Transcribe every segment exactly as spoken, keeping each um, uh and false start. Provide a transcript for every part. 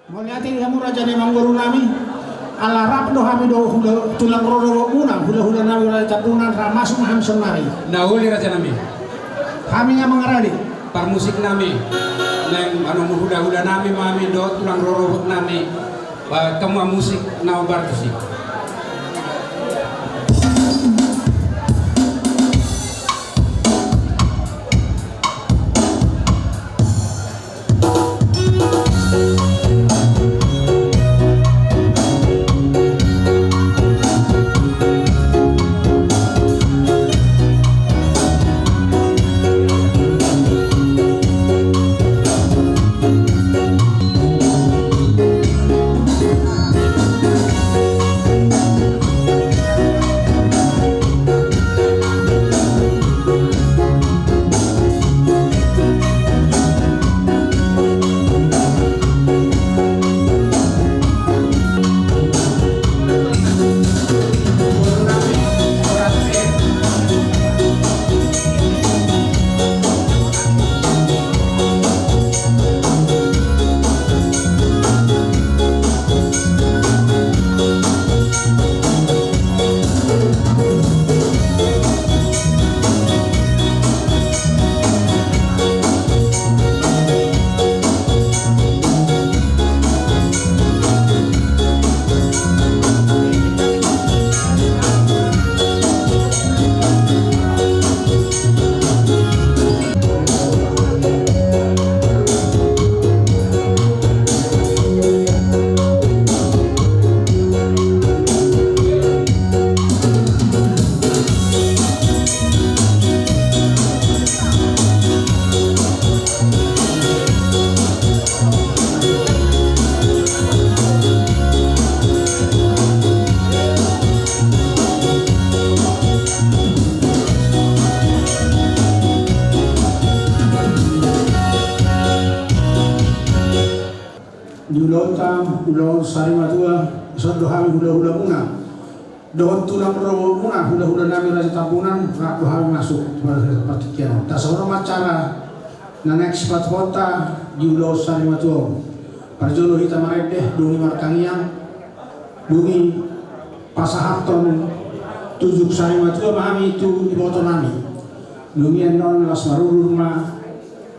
Mauliate di hamu raja ni amangboru nami. Ala rap do hami dohot tulang rorobot muna, hula-hula nami Raja Tambunan, rap masuk ma hami saonari. Na uli raja nami. Hami nga mangarade. Parmusik nami. Naeng manomu hula-hula nami ma hami dohot tulang rorobot nami. Ba, hamu ma musik na obar tusi. Di ulaonta, ulaon sari matua, dison do hami hula-hula muna dohot tulang rorobot muna, hula-hula nami Raja Tambunan, rap do hami masuk tu partingkian on. Tasahonon ma acara na naeng sipatupaonta di ulaon sari matua on. Parjolo hita marende, dung i martangiang, dung i pasahathon tunjuk sari matua ma hami tu iboto nami. Dung i annon las marudur ma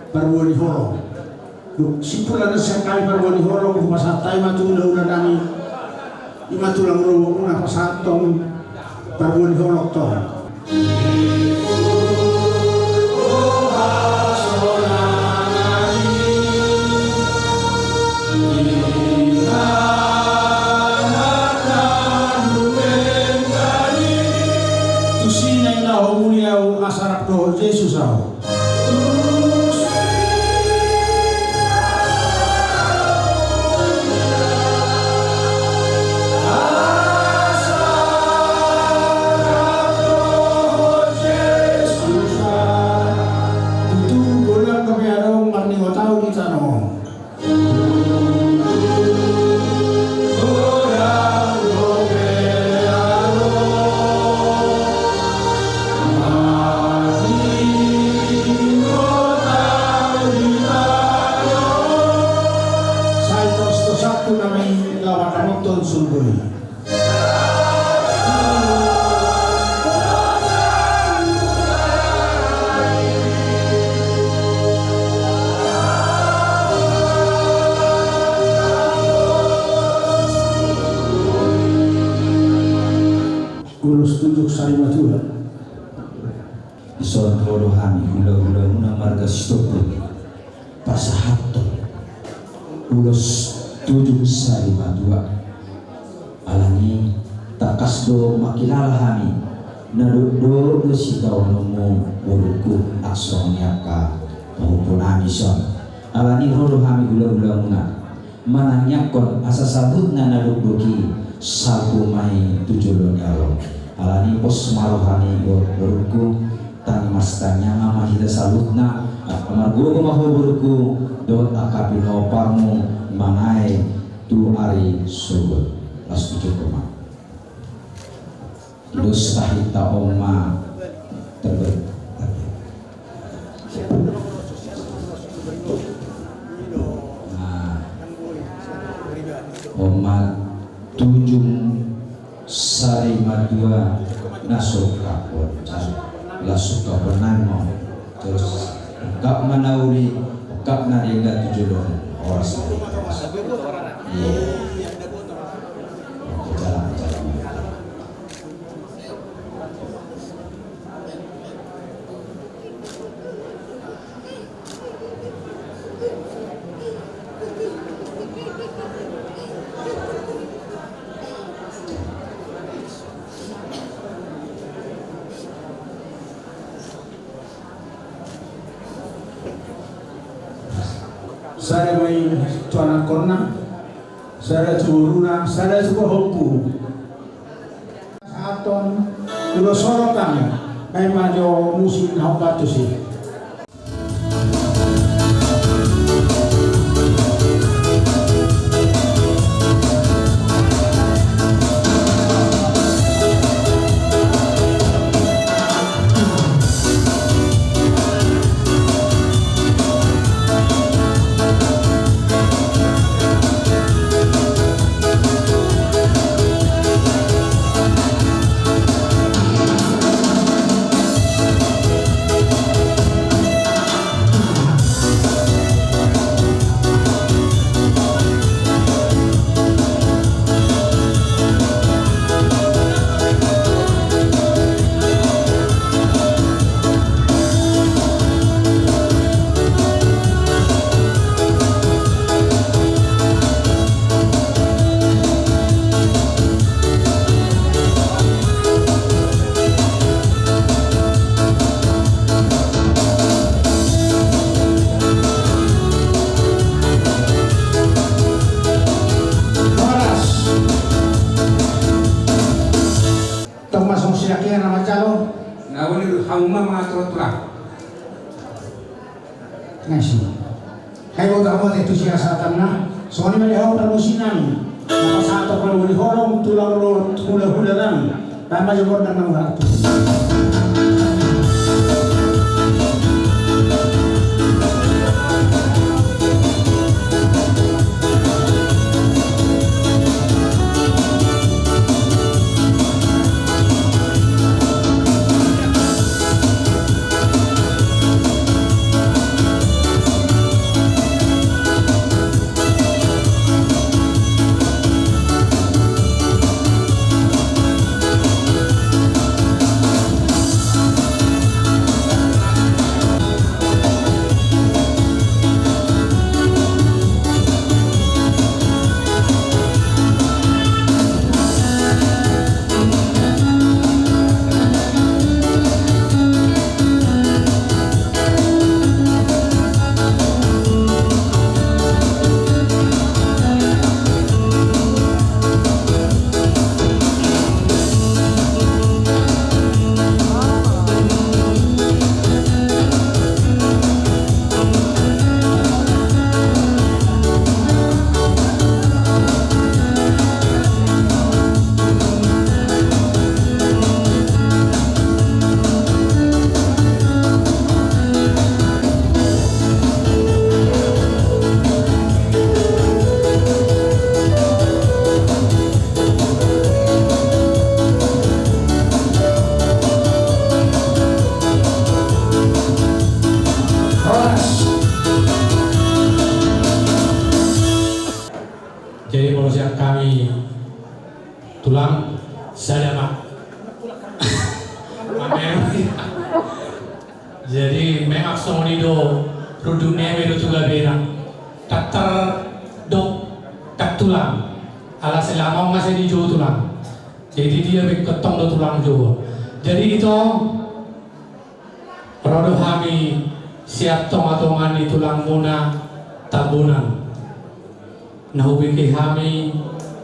parbue ni holong. Dung simpul annon sian hami parbue ni holong, hupasahat hami ma tu hula-hula nami, i ma tulang rorobot muna, pasahathon parbue ni holong tong. Tusi naeng laho muli ahu asa rap dohot Jesus ahu. Tutu godang dope adong marningot ahu di tano on. Sai tos-tosanku nami laho mandapothon surgo i. Ulos tunjuk sari matua. Dison ro do hami hula-hula muna marga Sitompul pasahathon ulos tunjuk sari matua. Alani tangkas do mangkilala hami, na dokdok do sitaononmu borungku, asa songon i angka pahompu nami dison. Alani ro do hami hula-hula muna manangiangkon asa saluhutna na dokdok i salpu ma i tu jolo ni ari on. Alani pos ma roha ni borungku, tangi marsitangiangan ma hita saluhutna, asa margogo ma ho borungku dohot angka pinomparmu manaek tu ari sogot. Las tu jolo ma. Dos tahita on ma terber. Nah. Omat tujung sari matua na sungkap on, las sungkap on nai ma. Terus ungkap ma na uli, ungkap na denggan tu jolo. Horas ma. Iya. Jalan, jalan. Sada ma i tu anakkonna, sada tu boruna, sada tu pahompu. Sahat on tu ulos holong hami, baen ma jo musik na hombar tusi. Horas. Tong ma songon sidakia na manjalo. Na uli hamu ma mangatur-atur. Nasi. Kai bota bota tu siasatan na. Songon i ma di hamu parmusiknami. Na pasahat ma uli holong tulang ro hula-hula nami. Tamba jo gondang na mangharap tu. Horas. Jadi molo sian hami tulang sada ma. Jadi memang songon i do, runduk ni eme do tu gabena. Tangkas do, tangkas tulang. Ala selama on masa dijou tulang. Jadi dia be tongtong do tulang jo. Jadi ito, ro do hami sian tonga-tonga ni tulangmuna Tambunan. Na hubege hami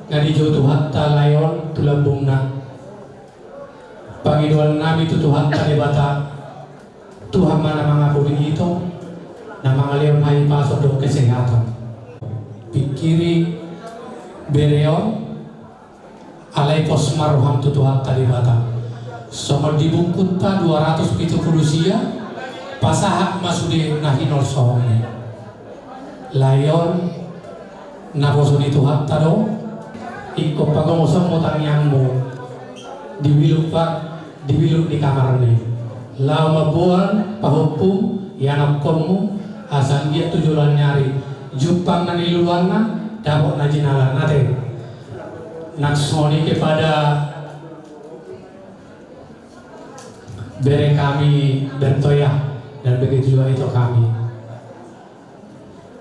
na dijou Tuhanta lae on tu lambungna. Pangidoan nami tu Tuhanta Debata, Tuhan ma na mangapuli ito, na mangalehon hahipason dohot kesehatan. Pingkiri bere on, alai pos ma roham tu Tuhanta Debata. Songon di buku ta dua ratus pitu pulu sia, pasahat ma sude na hinolsohon i. Lae on, Naposo ni Tuhanta do, ingkon pagomosonmu tangiangmu di biluk pa, di biluk ni kamarni. Laho mamboan pahompum, ianakkonmu, asa anggiat tu joloan ni ari jumpang na niluluanna, dapot na jinalahan, ate. Nang songon i kepada bere kami Berto ya, dan begitu juga Ito kami.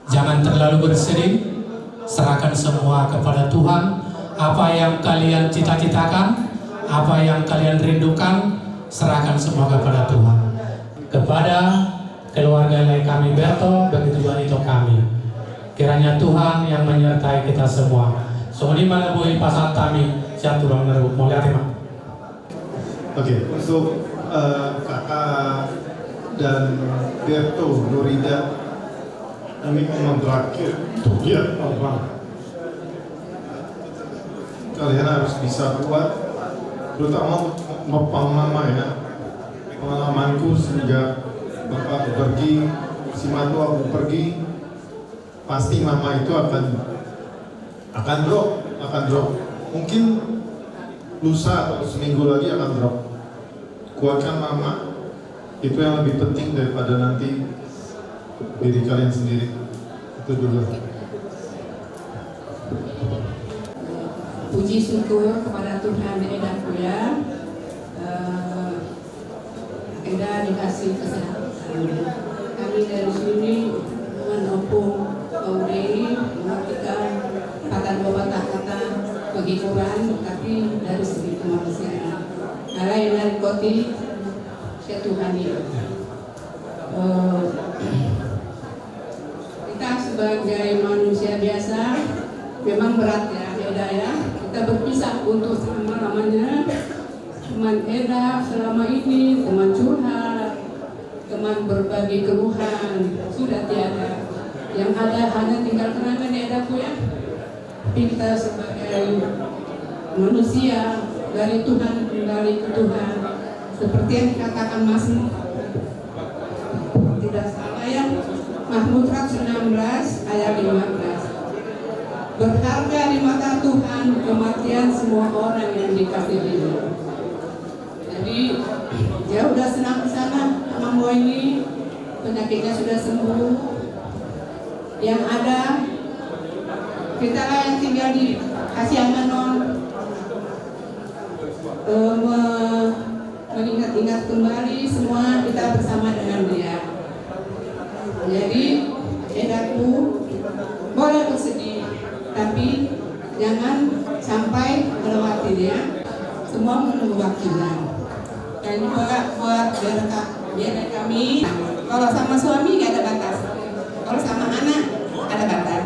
Jangan terlalu bersedih, serahkan semua kepada Tuhan. Apa yang kalian cita-citakan, apa yang kalian rindukan, serahkan semua kepada Tuhan. Kepada keluarga lae kami Berto, begitu juga Ito kami. Kiranya Tuhan yang menyertai kita semua. Songon i ma na boi pasahat hami sian tulang na ribot. Mauliate ma. Oke, untuk, eh, kakak dan Berto Nurida, ini memang terakhir untuk dia, Bang. Kalian harus bisa kuat, terutama untuk mepang mama ya. Pengalamanku sejak bapakku pergi, si matuaku pergi, pasti mama itu akan, akan drop, akan drop. Mungkin lusa atau seminggu lagi akan drop. Kuatkan mama, itu yang lebih penting daripada nanti diri kalian sendiri. Itu dulu. Puji syukur kepada Tuhan, Edaku ya. Eh, Eda dikasih kesehatan. Kami dari sini mendukung Bang Rey, mengartikan kata dua patah kata penghiburan, tapi dari segi kemanusiaan. Alai na ringkot i sian Tuhan i. Eh, kita sebagai manusia biasa memang berat ya, Eda ya. Kita berpisah untuk selama-lamanya. Teman Eda selama ini, teman curhat, teman berbagi keluhan, sudah tiada. Yang ada hanya tinggal kenangan ya, Edaku ya. Tapi kita sebagai manusia dari Tuhan, kembali ke Tuhan. Seperti yang dikatakan Mazmur, tidak salah ya, Mazmur seratus enam belas ayat lima belas. Berharga di mata Tuhan kematian semua orang yang dikasihinya. Jadi, dia udah senang di sana, Amang Boy ini, penyakitnya sudah sembuh. Yang ada, kita lah yang tinggal di Kasiangan, non, eh, me-, mengingat-ingat kembali semua kita bersama dengan dia. Jadi, Edaku, boleh bersedih, tapi jangan sampai melewati ya. Semua menunggu waktunya. Dan juga buat bere ka-, bere kami, kalau sama suami nggak ada batas, kalau sama anak ada batas.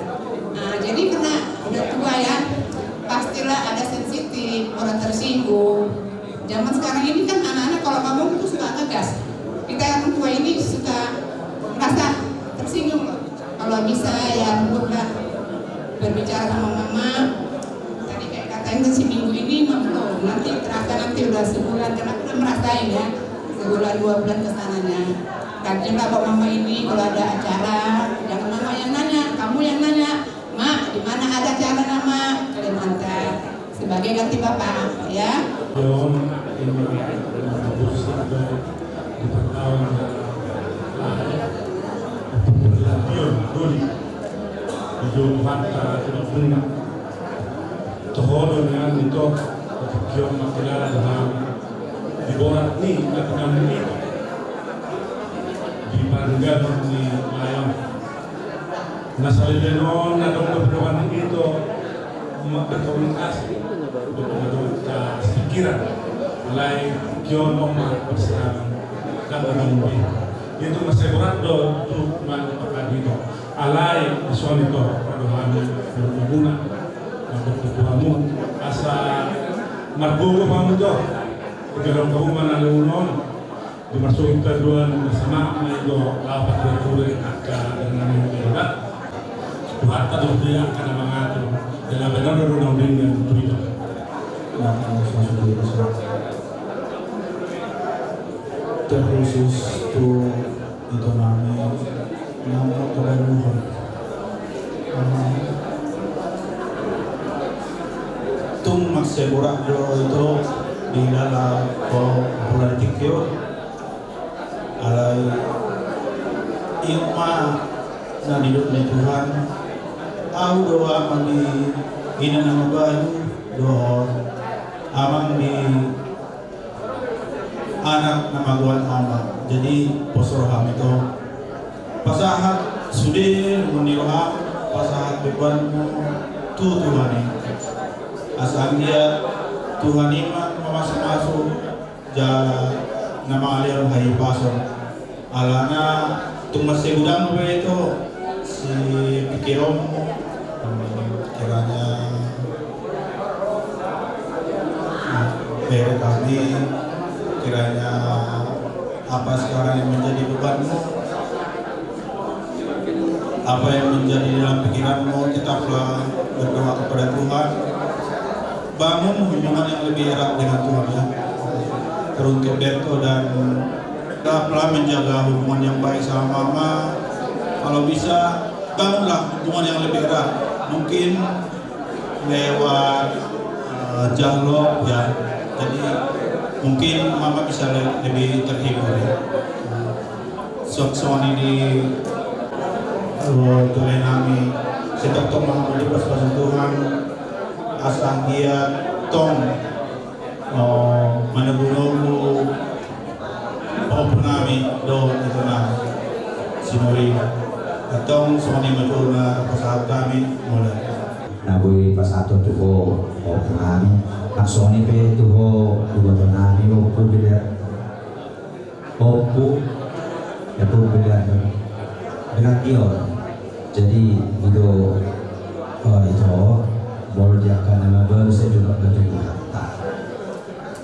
Nah, jadi karena udah tua ya, pastilah ada sensitif, orang tersinggung. Zaman sekarang ini kan anak-anak kalau ngomong itu suka ngegas. Kita yang tua ini suka merasa tersinggung loh. Kalau bisa ya, lembutlah berbicara sama mama. Tadi kayak katanya seminggu ini mah belum. Nanti terasa nanti udah sebulan, karena aku udah merasain ya. Sebulan, dua bulan kesananya. Tadinya lah, Bang, mama ini kalau ada acara, jangan mama yang nanya, kamu yang nanya. Mak, di mana ada acara, Mak? Dan antar. Sebagai ganti bapak, ya. Yon, ima, ima, di pertaon, di pertaon, doli. Di jolo hata, di bengak. Toho do nian ito, di pion makilala doham. Di borat ni, na pinamuni. Di parenggan ni layang. Na saleleng on, na dong do pedoman ito, ma-, berkomunikasi, berkomunikasi pikiran. Alai, pion on ma, persidangan, dan orang lebih. Itu masih berat do, tu, ma, pakadito. Alai, dison ito, pada hami, berhubungan, berhubungan, asa, margogo pamuto, tiga orang kamu mana leonon, Di marsogot tu adopan na sahat ma i do laho pature-ture angka dangka na mangihut. Tuhanta do dia angka na mangatur, jala baenon do na umdenggan tu ito. Terkhusus tu ito nami, nama kabanuhan. Mansai borat do ito di lala, o, bola di tingki on. Alai i ma na nidok ni Tuhan, ahu do amang ni ina na mabalu dohot amang ni anak na magoan ama. Jadi pos roham ito, pasahat sude lungun ni roham, pasahat bebanmu tu Tuhan i. Asa anggiat Tuhan i ma mamasumasu jala na mangalehon hahipason. Alana tung mansai godang do be ito sipikirionmu. Kiranya, nah, bere kami, kiranya apa sekarang yang menjadi bebanmu, apa yang menjadi dalam pikiranmu, tetaplah berdoa kepada Tuhan. Bangun hubungan yang lebih erat dengan Tuhan, ya. Teruntuk Berto dan tetaplah menjaga hubungan yang baik sama Mama. Kalau bisa, bangunlah hubungan yang lebih erat. Mungkin lewat, eh, dialog, ya. Jadi mungkin Mama bisa le-, lebih terhibur, ya. Songon i di, eh, tu lae nami, sai tongtong ma hamu dipasupasu Tuhan, asa anggiat tong, eh, manogunogu pahompu nami dohot ito nami si Mori. Antong songon i ma tu na pasahat hami, mauliate. Na boi pasahat tu ho pahompu nami, nang songon i pe tu ho iboto nami, Ompu Bilar. Ompu, ya, Ompu Bilar. Bilar Dion. Jadi i do, eh, ito, molo di angka na mabalu sai jolo na tubu hata.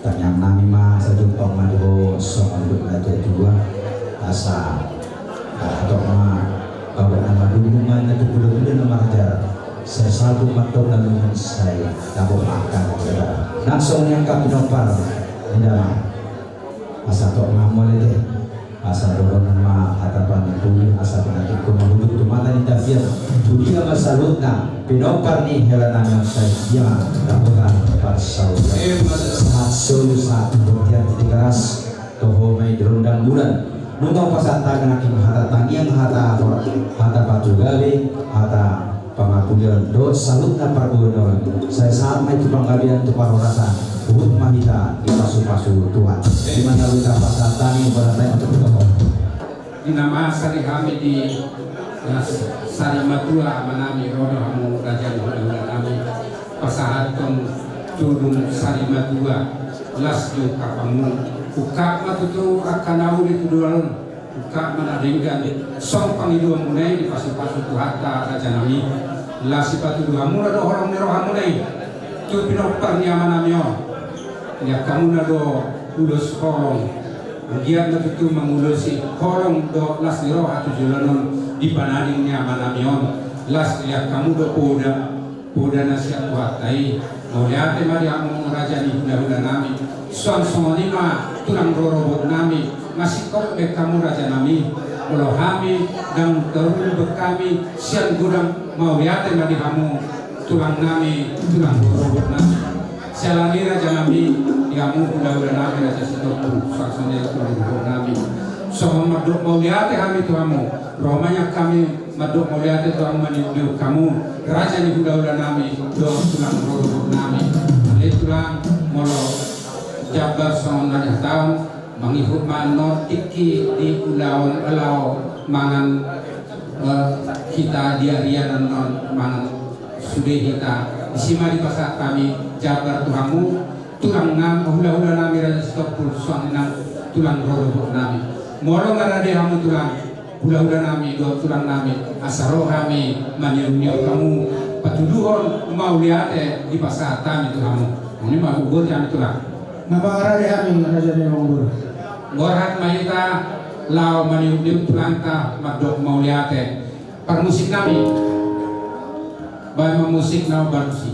Tangiang nami ma asa jumpang ma di ho songon nidok ni natuatua, asa, ah, tong ma, bagot na marhulahula, na tubu-tubu na marhajar, sai salpu ma antong na lungun, sai dapot ma angka na marhajar. Nang songon i angka pinompar ni damang. Asa tong ma mauliate, asa dohonon ma hata pangidoan, asa pinantikhon ma hundul tu mata ni tapian. Tu dia ma saluhutna pinompar ni hela nami on, sai dia ma dapotan parsaulian. Sahat solu sahat bontean, Tigaras, toho ma i di rondang bulan. Nunga hupasahat hami nangkin hata tangiang, hata, hata patogabe, hata pangapulion dohot saluhutna parboruon, sai sahat ma i tu panggabean, tu parhorasan, huhut ma hita dipasupasu Tuhan. Di mana hita pasahat hami, pasahat hami tu Tuhan. Di na masa di hami di, eh, sari matua ama nami, ro do hamu raja ni hulahula nami, pasahathon tudun sari matua, las di ungkapanmu, ungkap ma tutu angka na uli tu joloan on. Ungkap ma na denggan, songon pangidoanmuna i dipasupasu Tuhanta raja nami. Las sipatuduhonmuna do holong ni rohamuna i tu pinompar ni ama nami on. Niangkanmuna do ulos holong. Anggiat ma tutu mangulosi holong dohot las ni roha tu joloan on di panading ni ama nami on. Las niangkanmu do poda. Poda na sian Tuhanta i. Mauliate ma di hamu raja ni hulahula nami. Suang songon i ma tulang rorobot nami. Masingkop be hamu raja nami. Molo hami ndang tarlumobi hami sian godang, mauliate ma di hamu tulang nami, tulang rorobot nami. Siala ni raja nami, di hamu hulahula nami, raja Sitompul, suang songon i tulang rorobot nami. Songon mandok mauliate hami tu hamu. Ro ma nian hami mandok mauliate tu hamu, maniukniuk hamu, raja ni hulahula nami dohot tulang rorobot nami. Alai tulang, molo jambar songon na nihataon, mangihut ma annon tingki di ulaon, laho mangan, eh, hita di arian annon, mangan sude hita. Disi ma dipasahat hami jambar tu hamu, tulang nami, hulahula nami, raja Sitompul, suang nang tulang rorobot nami. Molo nunga rade hamu tulang, hulahula nami dohot tulang nami, asa ro hami maniukniuk hamu, patuduhon mauliate dipasahat hami tu hamu. Songon i ma huboto hami tulang. Na mangarade hami raja ni amangboru. Borhat ma hita laho maniukniuk tulangta mandok mauliate. Parmusik nami. Baen ma musik na baru i.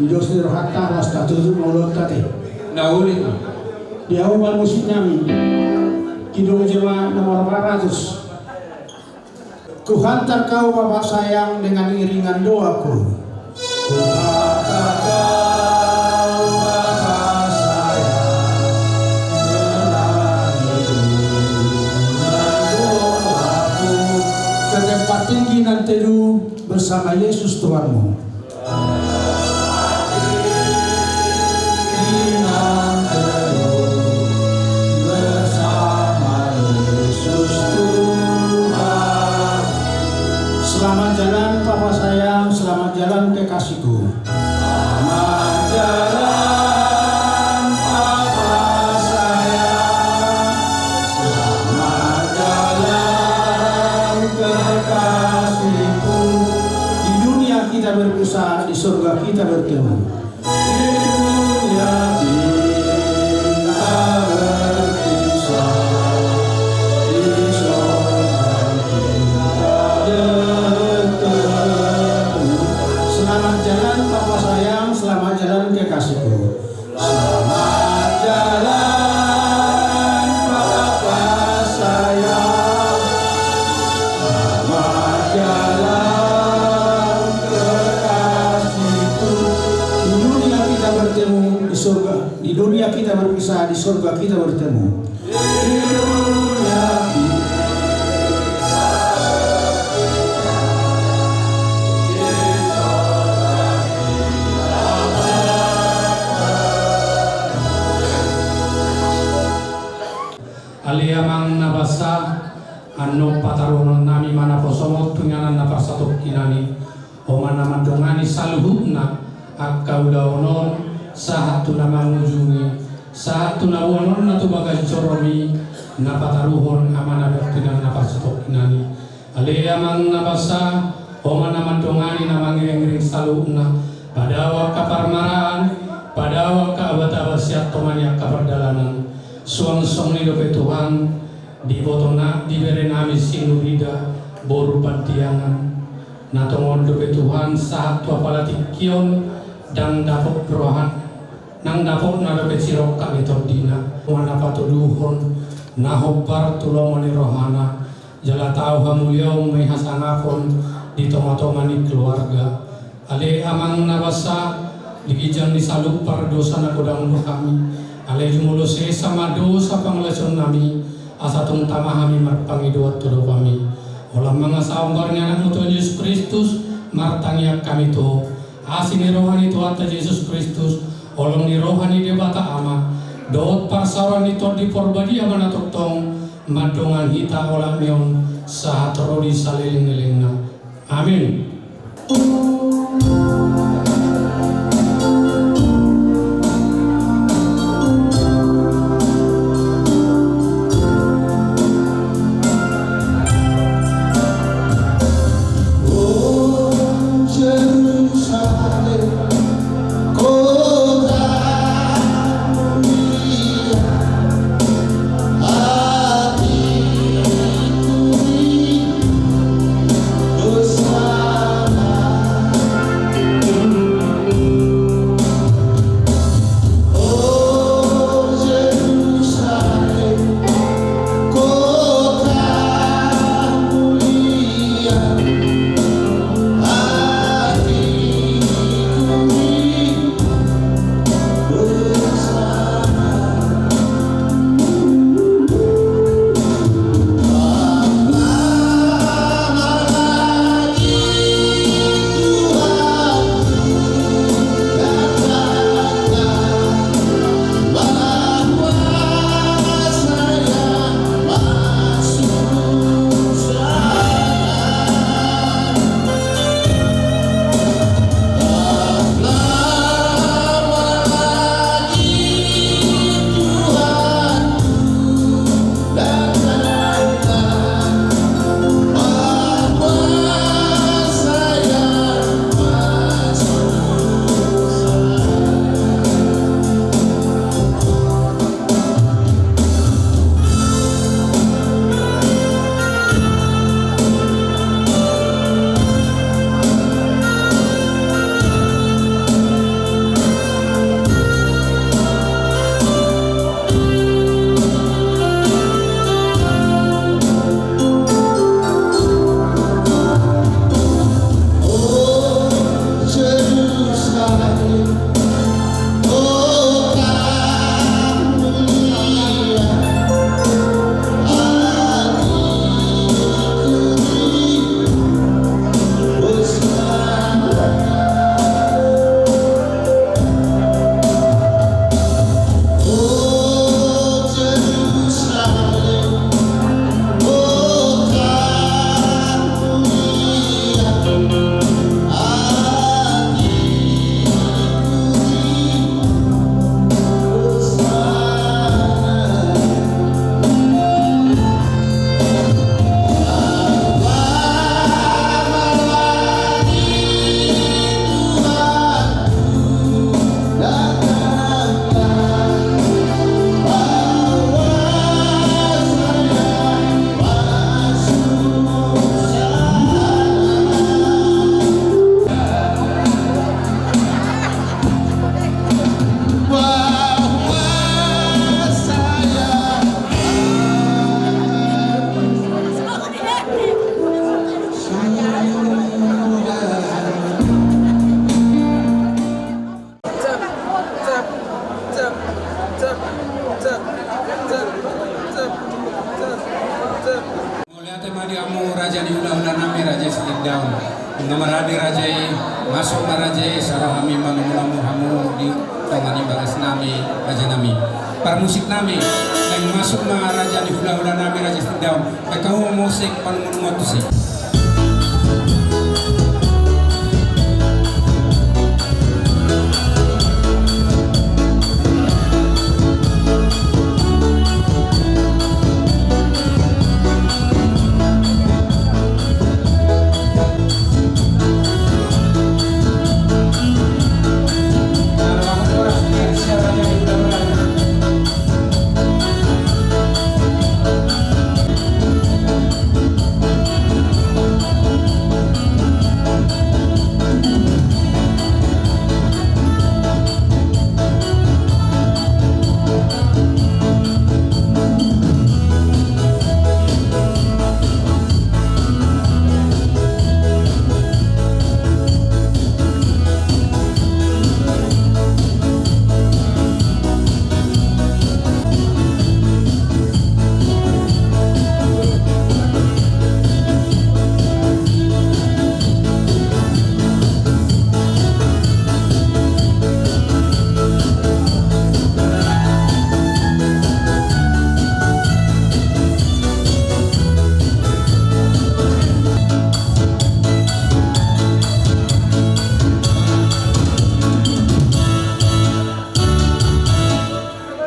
Di dos ni rohanta, las tatuju ma ulaonta, ate. Na uli. Di ahu ma musik nami. Kidung jema nomor empat ratus. Kuhantar Kau Bapa sayang dengan iringan doaku. Kuhantar Kau Bapa sayang dengan iringan doaku ke tempat tinggi nan teduh bersama Yesus Tuhanmu. Selamat jalan, Papa sayang, selamat jalan, kekasihku. Selamat jalan, Papa sayang, selamat jalan, kekasihku. Di dunia kita berpisah, di surga kita bertemu. Di dunia kita berpisah, di surga kita bertemu. Selamat jalan, Papa sayang, selamat jalan, kekasihku. Selamat jalan, Papa sayang. Selamat jalan, kekasihku. Di dunia kita bertemu, di surga. Di dunia kita berpisah, di surga kita bertemu. Di dunia kita Ale Amang na basa, annon pataruhononnami ma naposomon tu inganan na parsatongkinan i, Ho ma na mandongani saluhutna angka ulaon on, sahat tu na mangujungi, sahat tu na boanonna tu bagas joromi, na pataruhon Amana dohot Inanna parsatongkinan i. Ale Amang na basa, Ho ma na mandongani na mangiringiring saluhutna, padao angka parmaraan, padao angka abataba sian toman ni angka pardalanan, suang songon i dope Tuhan, diboto na, diberenami si Nurida, boru Pandiangan. Na tongon dope Tuhan, sahat tu apala tingki on, ndang dapot roha, ndang dapotna dope sirongkap ni tondina. Ho ma na patuduhon na hombar tu lomo ni rohana, jala tau hamuliaon ma i hasangapon di tongatonga ni keluarga. Ale Amang na basa, di ginjang ni saluhut pardosa na godang do hami. Alai jumolo sesa ma dosa pangalaosionnami, asa tung tama hami marpangidoan tu Ho dope. Holan mangasa hombar ni Anakmu Tuhan Jesus Kristus, martangiang hami tu Ho. Asi ni roha ni Tuhanta Jesus Kristus, holong ni roha ni Debata Ama, dohot parsaoran ni Tondi Porbadia ma na tongtong, mandongani hita olat ni on, sahat ro di saleleng ni lelengna. Amin. Hamu raja ni hulahula nami, Raja Sitindaon. Nunga marade raja i, masuk ma raja i, sai ro hami mangurupi hamu di tonga ni bagas nami, raja nami. Parmusik nami, naeng masuk ma raja ni hulahula nami, Raja Sitindaon. Baen hamu musik panumunu tusi.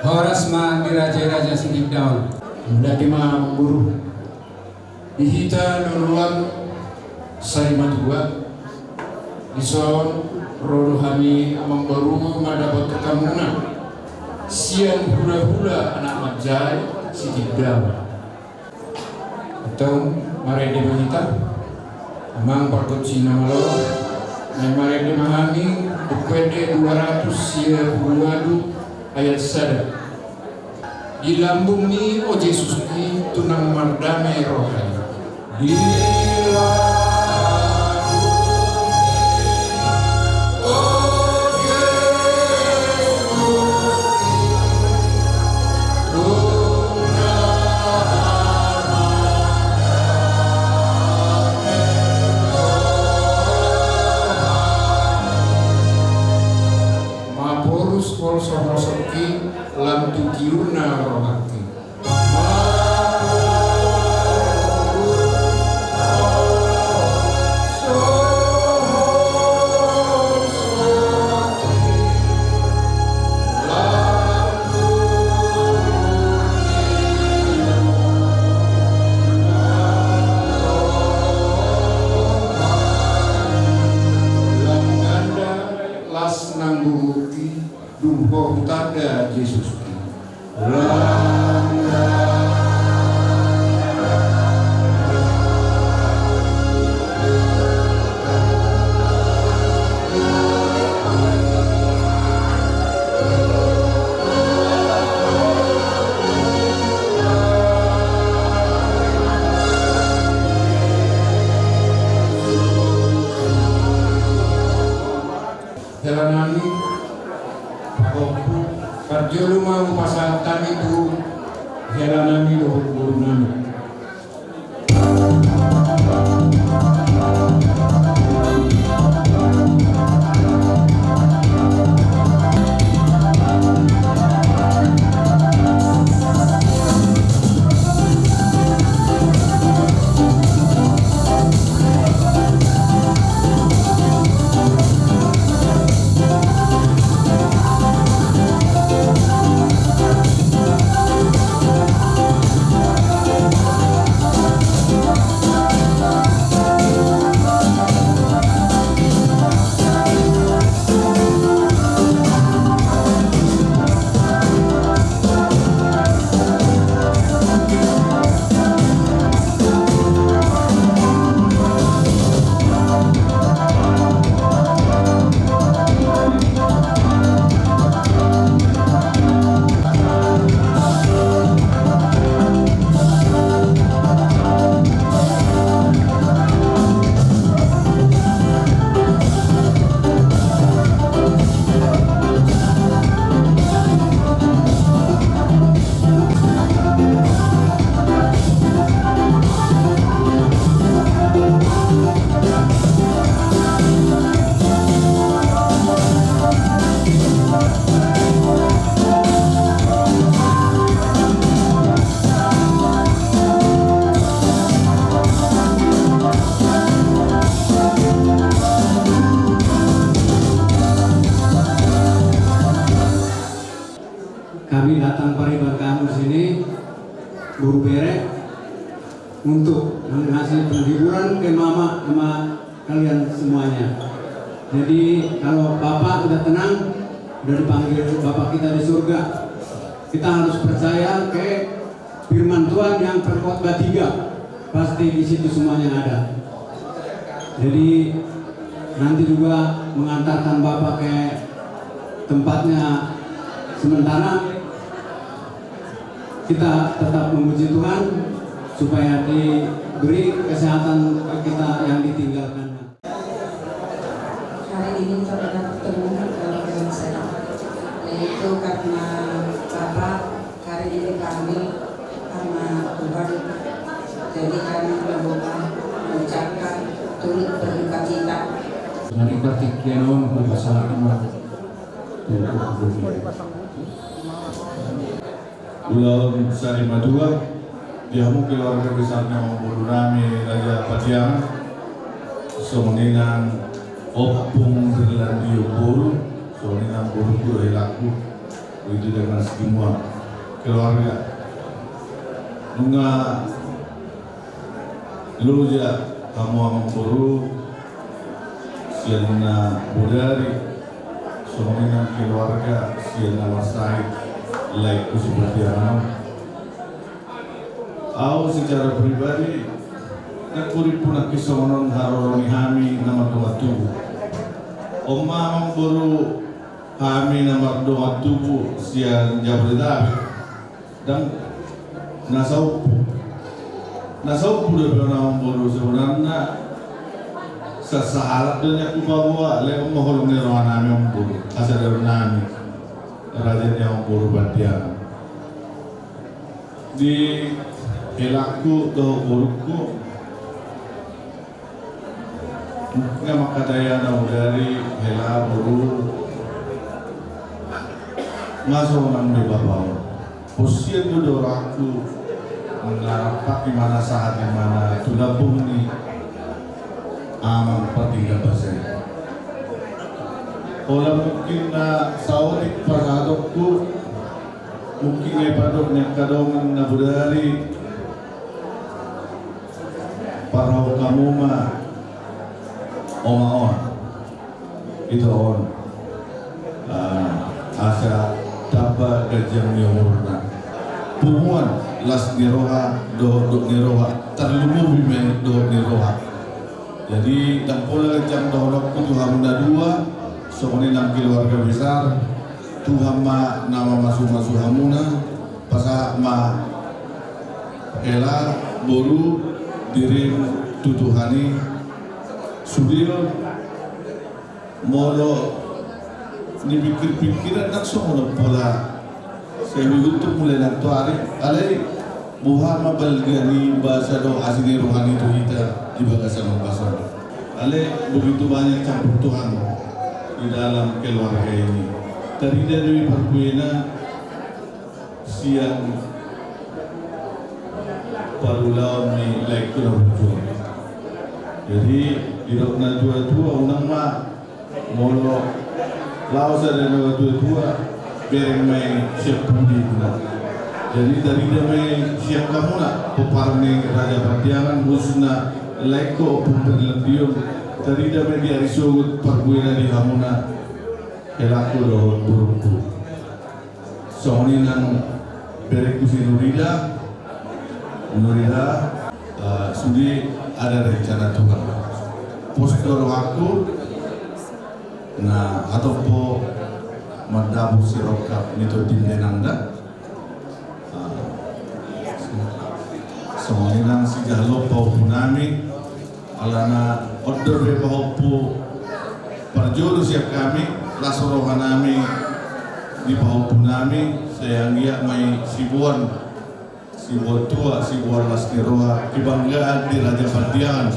Horas ma di raja i, Raja Sitindaon. Mauliate ma, Amangboru. Di hita loloan sarimatua, dison ro do hami, Amangboru, mandapothon hamuna sian hulahula anak manjae Sitindaon. Antong marende ma hita, Amang pargonsi na malo. Naeng marende ma hami Buku Ende dua ratus sia pulu ualu ayat sada. Di lambungmi, o Jesuski, tung mardame roha i. Di lambungmi, o Jesuski, tung mardame roha i. Maporus holsohosonki, lam tu tiurna rohangki. Lam ganda las nang gogongki, dung ho hutanda Jesuski. Hela nami, pahompu, parjolo untuk mengasih penghiburan ke mama sama kalian semuanya. Jadi kalau bapak udah tenang, udah dipanggil bapak kita di surga, kita harus percaya ke firman Tuhan yang perkhotbah tiga, pasti di situ semuanya ada. Jadi nanti juga mengantarkan bapak ke tempatnya sementara. Kita tetap memuji Tuhan supaya diberi kesehatan kita yang ditinggalkan. Hari ini kita pernah bertemu dalam keadaan sehat, yaitu karena Bapak hari ini dipanggil sama Tuhan. Jadi kami mengucapkan turut berduka cita. Mari partingkian on, berpasangan. Ulaon sari matua di hamu keluarga besar ni amangboru nami Raja Pandiangan, songon i nang Ompung Berlandion boru, songon i nang boru, helangku, begitu dengan semua keluarga. Nunga loja hamu amangboru sian na bodari, songon i nang keluarga sian na marsahit, laengku si Pandiangan. Au secara pribadi, ndang hurimpu nangkin songon on haroro ni hami na mardongan tubu. On ma amangboru hami na mardongan tubu sian Jabodetabek. Ndang na saompu. Na saompu dope on amangboru, sebenarna sasahalak do nian hupaboa, alai on ma holong ni roha nami amangboru, hasadaon nami, raja ni amangboru Pandiangan. Di helangku dohot borungku, nga mangkatai anak dari hela boru, nga sonang be bapa on. Posian do dorakku, nga rap di mana sahat di mana tu lambung ni amang partingkian basa i. Holan mungkin na saotik pasahatonku, mungkin nga i pandok ni angka dongan na bodari, parrohahon hamu ma omak on, ito on, ah, asa tamba ganjang ni umurna. Punguan las ni roha dohot dok ni roha, tarlumobi ma i dohot ni roha. Jadi ndang pola ganjang dohononku tu hamu na dua, songon i nang keluarga besar, Tuhan ma na mamasumasu hamuna, pasahat ma hela boru dirim tu Tuhan i. Sude on molo nipikirpikiran ndang songon on pola sai huihuthon mulai nantoari, alai boha ma balga ni basa dohot asi ni roha ni tu hita di bagasan on basa on. Alai begitu banyak campur Tuhan di dalam keluarga ini. Tarida do i parbuena sian parulaon ni laengku na burju on. Jadi didok na tuatua, unang ma molo laho sada na tuatua, bereng ma i sian pudina. Jadi tarida ma i sian hamuna pomparan ni Raja Pandiangan, khususna laengku Ompung Berlandion, tarida ma i di ari sogot parbuena di hamuna helangku dohot borungku. Songon i nang berengku si Nurida. Nurida, eh, sude ada rencana Tuhan. Pos do rohangku na hatop ho mandapot sirongkap ni tondi ni inangna. Eh, songon i nang sijalo pahompu nami. Alana on do be pahompu parjolo sian hami, las roha nami di pahompu nami, sai anggiat ma i siboan, siboan tua, siboan las ni roha, kebanggaan di Raja Pandiangan,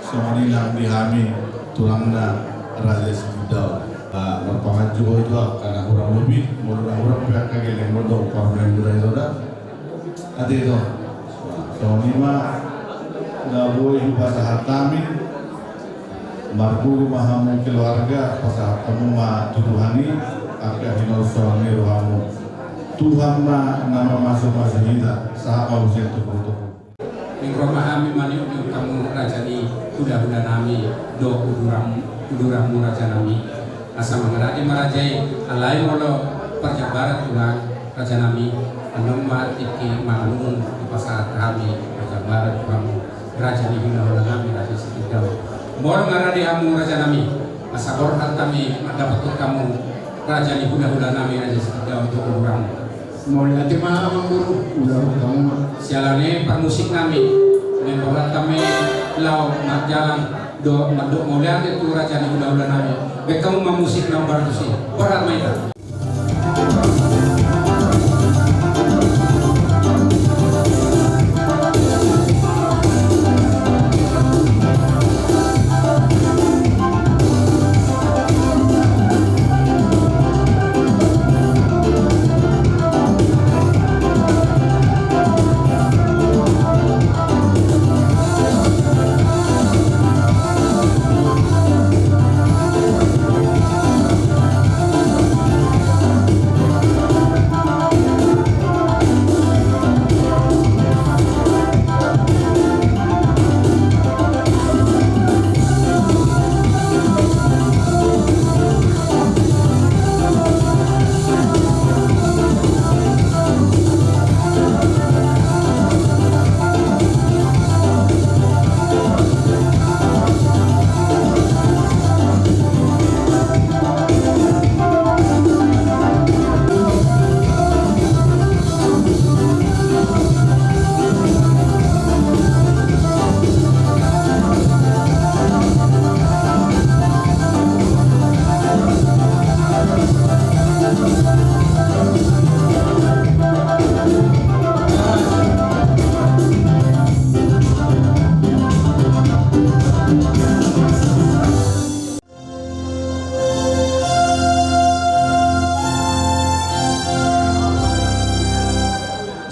songon i nang di hami tulangna Raja Sitindaon. Ah, marpanganju ho tu angka na hurang lobi, molo na hurang pe angka gelleng, molo dong parmaen do da i, do da. Ate do. Songon i ma na boi hupasahat hami. Marguru ma hamu keluarga, pasahat hamu ma tu Tuhan i angka hinaholongan ni rohamu. Tuhan ma na mamasumasu hita, sahat ma hita sian tubu tu tubu. Ro ma hami maniop-niop hamu raja ni hula-hula nami, dohot uduran, uduranmu raja nami. Asa mangarade ma raja i, alai molo parjambaran Tuhan raja nami, annon ma tingki mangalungun dipasahat hami parjambaran Tuhan raja ni hula-hula nami raja Sitindaon. Molo mangarade hamu raja nami, asa borhat hami mandapothon hamu raja ni hula-hula nami raja Sitindaon dohot uduranmu. Mauliate ma amang boru, ulaon hamu ma. Siala ni parmusik nami, memborhat hami laho marjalang dohot mandok mauliate tu raja ni hula-hula nami. Baen hamu ma musik na umbaru tusi. Borhat ma hita.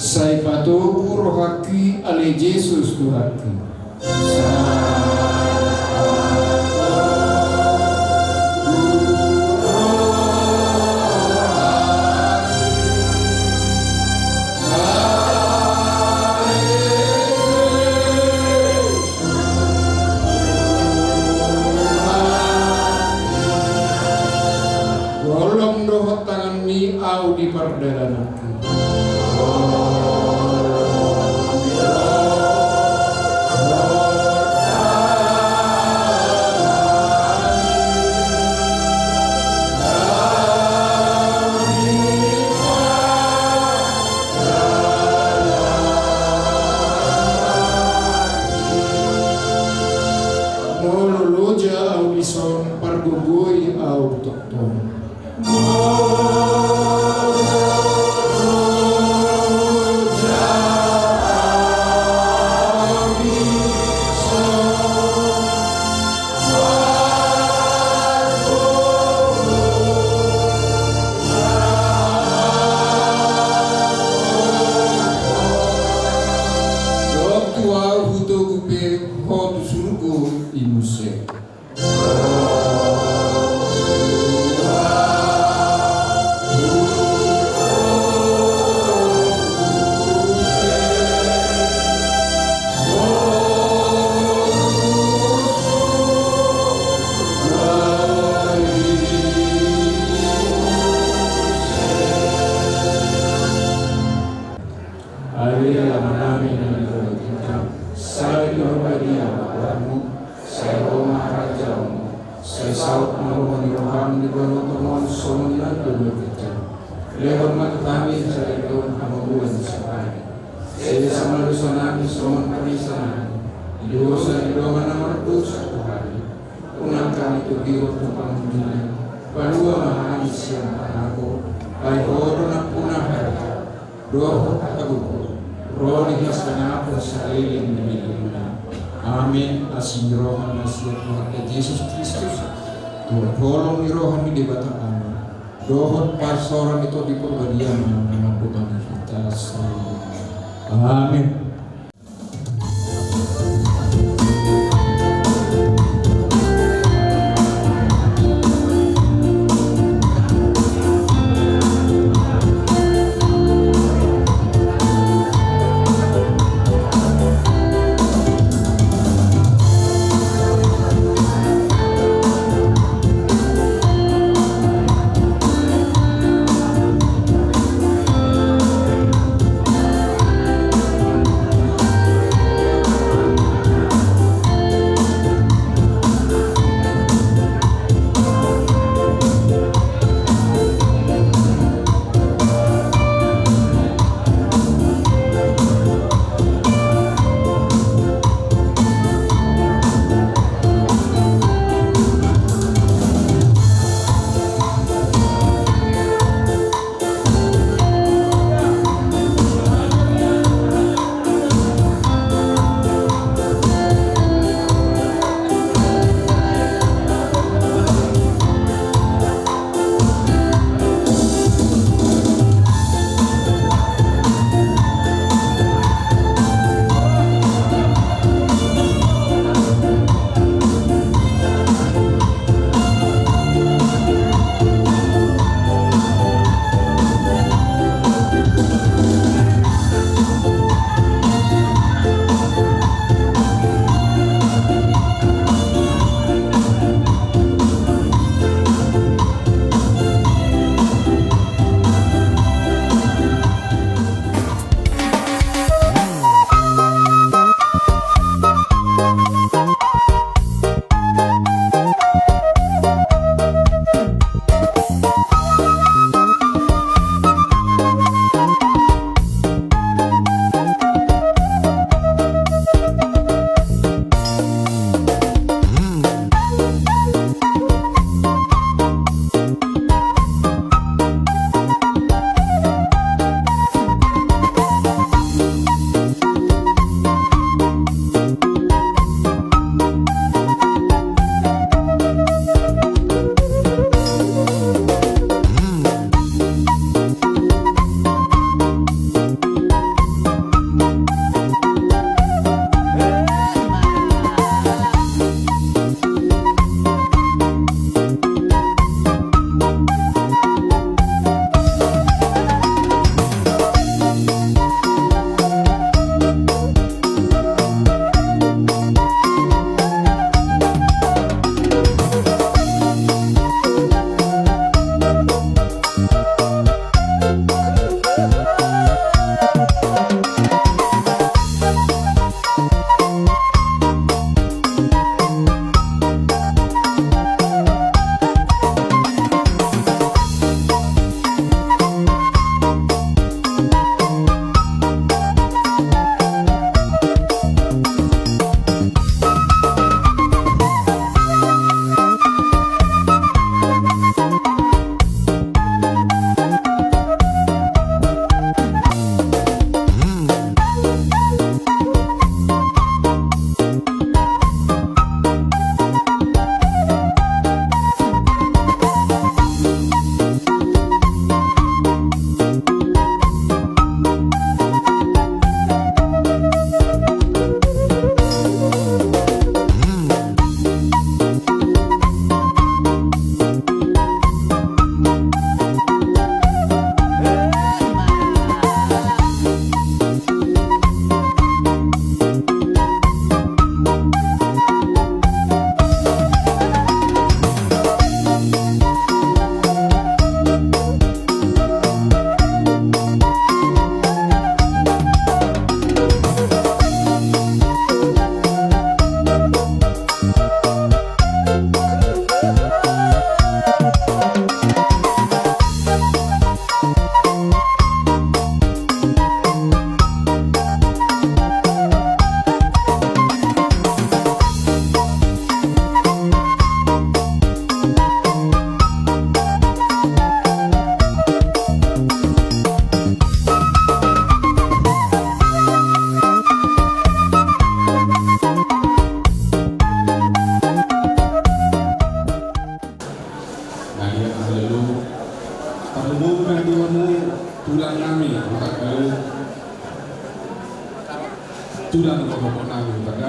Sai patogu rohangki ale Jesus Tuhanki. Holong dohot tanganmi ahu di pardalananki. Molo loja ahu dison, pargogoi ahu tongtong. Dohot tu ahu, hutogu pe ho tu surgo i muse. Ale Amanami na di banua ginjang, sai pinarbadia ma goarmu, sai ro ma harajaonmu, sai saut ma lomo ni roham di banua tonga on songon na di banua ginjang. Lehon ma tu hami sadari on hangoluan siapari. Sesa ma dosanami songon panesanami di dosa ni dongan na mardosa tu hami. Unang hami togihon tu pangunjunan, palua ma hami sian pangago, ai Ho do nampuna harajaon dohot hagogoon, ro di hasangapon saleleng ni lelengna. Amen. Asi ni roha na sian Tuhanta Jesus Kristus, dohot holong ni roha ni Debata Ama, dohot parsaoran ni Tondi Parbadia ma na mamboan hita saleleng. Amen.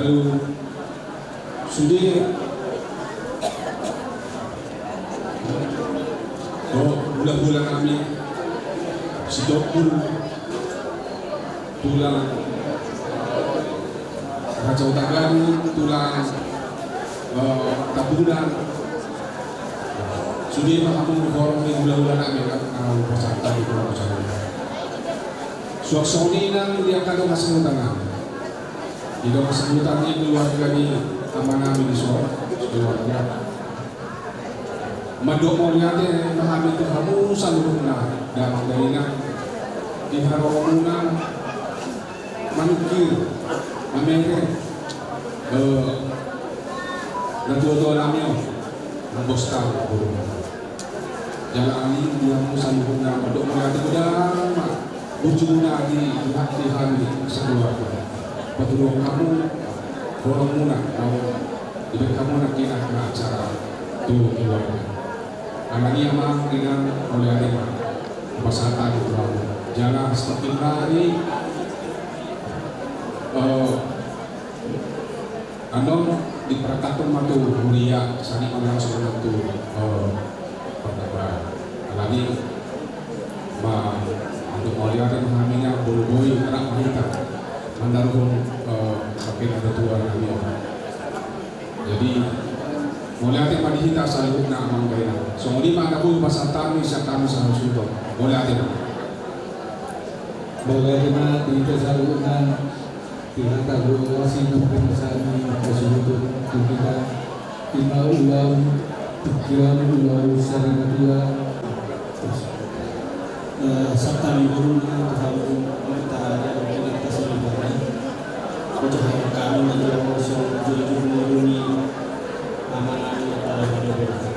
Lalu sude, oh, hulahula nami Sitompul, tulang Raja Hutagalung, tulang, eh, Tambunan. Sude ma hamu horong ni hulahula nami, kan? Au pasahat hami tu hamu saluhutna. Suang songon i nang di angka dongan sahuta nami. Di dongan sahuta ni keluarga ni ama nami dison, keluarga. Mandok mauliate ma hami tu hamu saluhutna, damang dainang, di haroromuna, manungkir, mamereng, eh, natuatua nami on, nabostal, boru. Jala i di hamu saluhutna mandok mauliate godang ma burjumuna di, di hami sakeluarga. Patuduhon hamu horongmuna, laho dibaen hamu nangkin acara tu keluarga. Alani i amang inang, mauliate ma pasahat hami tu hamu. Jala semakin hari, eh, Annon diperangkathon ma tu huria, sani ma langsung annon tu, eh, pardampingan. Alani i ma, mandok mauliate ma hami na boi-boi rap ma hita mandarohon, eh, pardampingan tu huria nami on. Jadi mauliate ma di hita saluhutna amang dainang. Songon i ma na boi pasahat hami sian hami saluhutna. Mauliate ma. Mauliate ma di hita saluhutna. Di hata bolas i na pinasahat ni hasuhuton tu hita, ima ulaon, pikiran, ulaon sada na tua. Eh, sahat hami boru na tu hamu, martara na di atas ni bana. Ucap hami na jolo, so, jolo, jolo, boru ni ama nami, martara na di atas.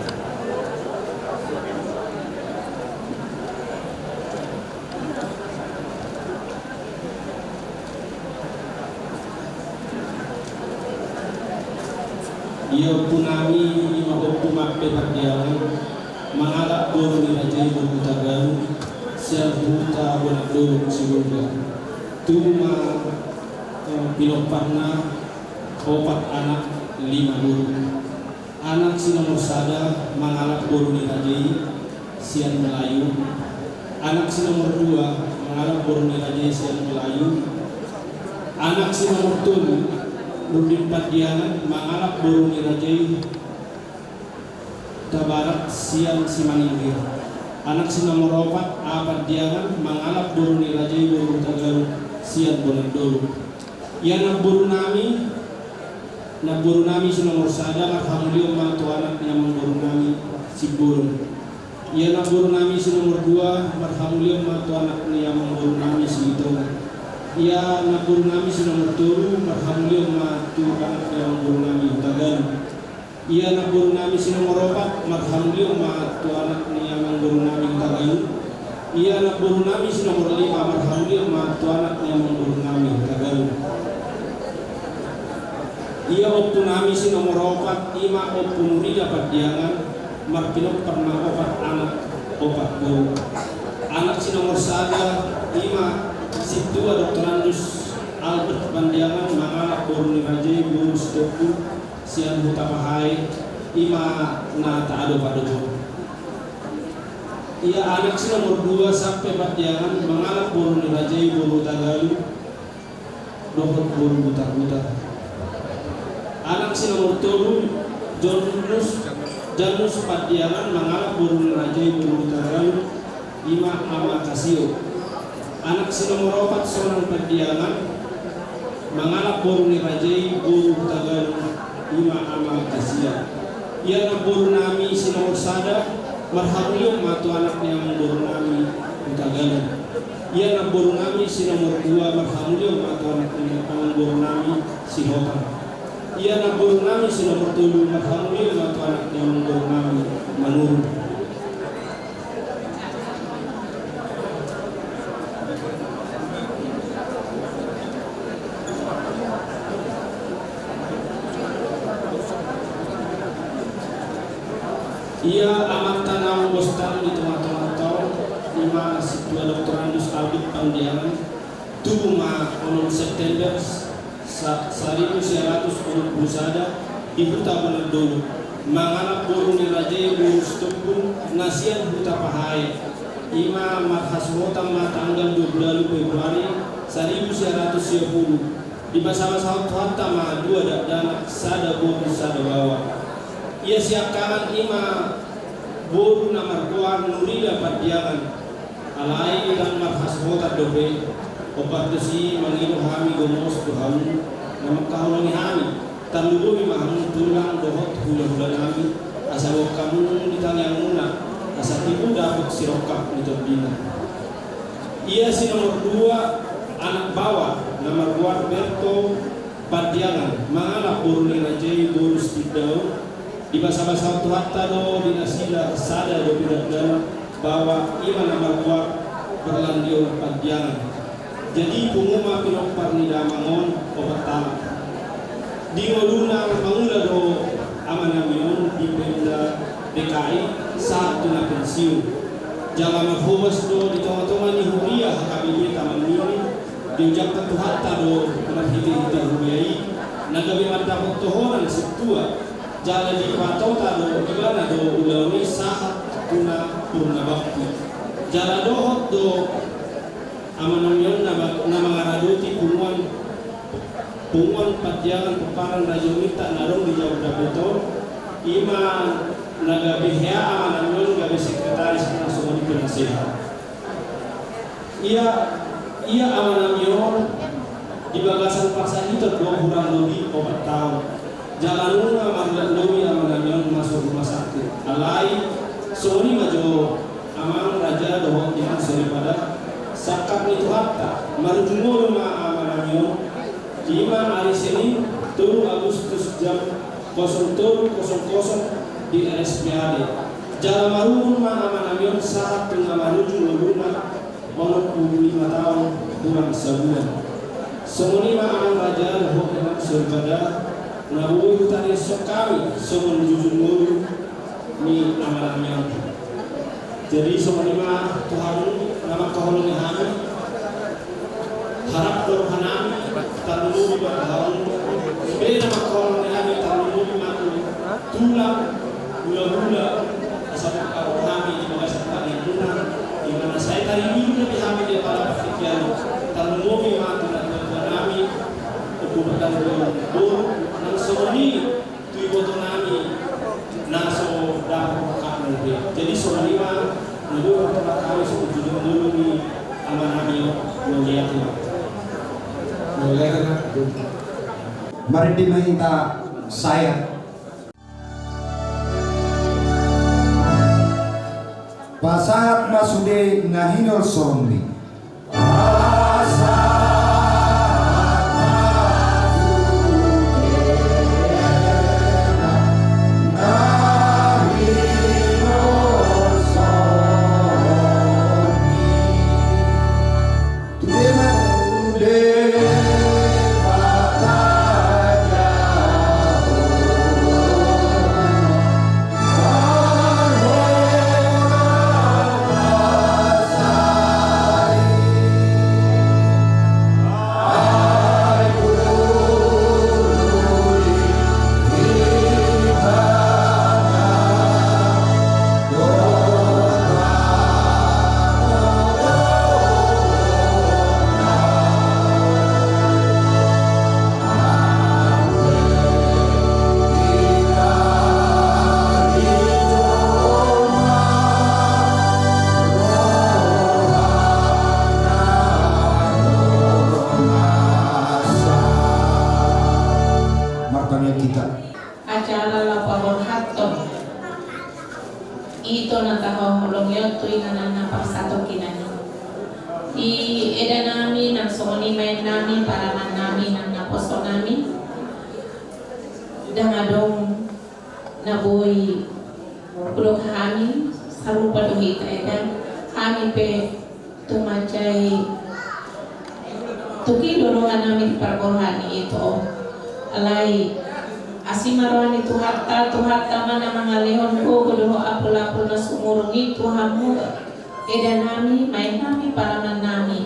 Ia ompu nami, ima Ompu Mappe Pandiangan, mangalap boru ni raja i boru Hutagalung, sian huta Bonak Dolok Sibolga. Tubu ma, eh, pinomparna, opat anak, lima boru. Anak si nomor sada mangalap boru ni raja i sian Melayu. Anak si nomor dua mangalap boru ni raja i sian Melayu. Anak si nomor tolu, Nurdin Pandiangan, mangalap boru ni raja i Hutabarat sian Simaningkir. Anak si nomor opat, A Pandiangan, mangalap boru ni raja i boru Hutagalung sian Bonak Dolok. Ia namboru nami, namboru nami si nomor sada, marhamulion ma tu anak ni amangboru nami Simbolon. Ia namboru nami si nomor dua, marhamulion ma tu anak ni amangboru nami Silitonga. Ia namboru nami si nomor tolu, marhamulion ma tu anak ni amangboru nami Hutagalung. Ia namboru nami si nomor opat, marhamulion ma tu anak ni amangboru nami Hutagalung. Ia namboru nami si nomor lima, marhamulion ma tu anak ni amangboru nami Hutagalung. Ia ompu nami si nomor opat, ima Ompu Nuria Pandiangan, marpinompar ma opat anak, opat boru. Anak si nomor sada, ima Sintua Doktorandus Albert Pandiangan, mangalap boru ni raja i boru Sitompul, sian Huta Pahae, ima na taadopadop on. Ia anak si nomor dua, Sampe Pandiangan, mangalap boru ni raja i boru Hutagalung dohot boru Butarbutar. Anak si nomor tolu, Jonnus, Jannus Pandiangan, mangalap boru ni raja i boru Hutagalung, ima Ama Kasio. Anak si nomor opat, Sonang Pandiangan, mangalap boru ni raja i boru Hutagalung, ima Ama Kasia. Ia namboru nami si nomor sada, marhamulion ma tu anak ni amangboru nami Hutagalung. Ia namboru nami si nomor dua, marhamulion ma tu anak ni amangboru nami Sihotang. Ia namboru nami si nomor tolu, marhamulion ma tu anak ni amangboru nami Manurung. Ia amanta naung bostan di tongatonganta on, ima Sintua Doktorandus Albert Pandiangan, tubu ma onom September Sa-, saribu sia ratus onom pulu sada, di huta Bonondolo, mangalap boru ni raja i boru Sitompul na sian huta Pahae. I ma marhasohotan ma tanggal dua pulu ualu Februari saribu sia ratus sia pulu. Dibasabasahon Tuhanta ma dua dakdanak, sada boru sada baoa. Ia siangkangan i ma boru na margoar Nurida Pandiangan. Alai ndang marhasohotan dope, ombar tusi mangido hami gomos tu hamu na mangkaholongi hami, tarlumobi ma hamu tulang dohot hulahula nami, asa boan hamu di tangiangmuna, asa tibu dapot sirongkap ni tondina. Ia si nomor dua, anak baoa na margoar Berto Pandiangan, mangalap boru ni raja i boru Sitindao. Dibasabasahon Tuhanta do di nasida sada dope dakdanak baoa, i ma na margoar Perlandion Pandiangan. Jadi pungu ma pinompar ni damang on opat halak. Di ngoluna mangula do amanami on di Pemda D K I sahat tu na pensiun. Jala marhobas do di tongatonga ni huria H K B P Taman Mini, diojakkan Tuhanta do marhitehite huria i na gabe mandapot tohonan sintua, jala dipatota do ibana do ulaon i sahat tu na purna bakti. Jala dohot do amanami on na ma-, na mangaradoti punguan, punguan Pandiangan pomparan raja uninta na adong di Jabodetabek on, i ma na gabe hea amanami on gabe sekretaris na songon i penasehat. Ia, ia amanami on di bagasan parsahiton do hurang lobi opat taon. Jala nunga marluat lobi amanami on masuk rumah sakit. Alai songon i ma jo amang raja dohot inang soripada, sangkap ni Tuhanta, marujung ngolu ma amanami on, i ma ari Senin, tolu Agustus jam kosong tolu kosong kosong di R S P A D. Jala marujung ma amanami on sahat tu na marujung ngoluna, onom pulu lima taon hurang sabulan. Songon i ma amang raja dohot inang soripada na boi hutangihon hami songon jujung ngolu ni amanami on. Jadi songon i ma tu hamu na mangkaholongi hami, harap do rohanami, tarlumobi ma tu hamu be na mangkaholongi hami, tarlumobi ma tu tulang, hulahula, asa boi rohanami di bagasan tangiangmuna, di mana sai tarlumobi do hami di apala partingkian, tarlumobi ma tu natuatuanami, ompu partanggulaon boru, nang songon i tu ibotonami na so dapot rongkapna be. Jadi songon i ma na boi hutangihon hami songon jujung ngolu ni amanami on. Mauliate ma. Mauliate ma. Marende ma hita sahat. Pasahat ma sude na hinolsohon ni. Martangiang hita. Ajala laho paborhathon. Ito na tahaholongi on tu inganan na parsatongkinan i. Di eda nami nang songon i ma ina nami, parumaen nami nang naposo nami. Ndang adong na boi hudok hami, sarupa do hita eda, hami pe tumajai tuki do roha nami di pargorhan ni ito. Alai asi ma roha ni Tuhanta, Tuhanta ma na mangalehon gogo dohot apul-apul na sumurung i tu hamu eda nami, maen nami, parumaen nami.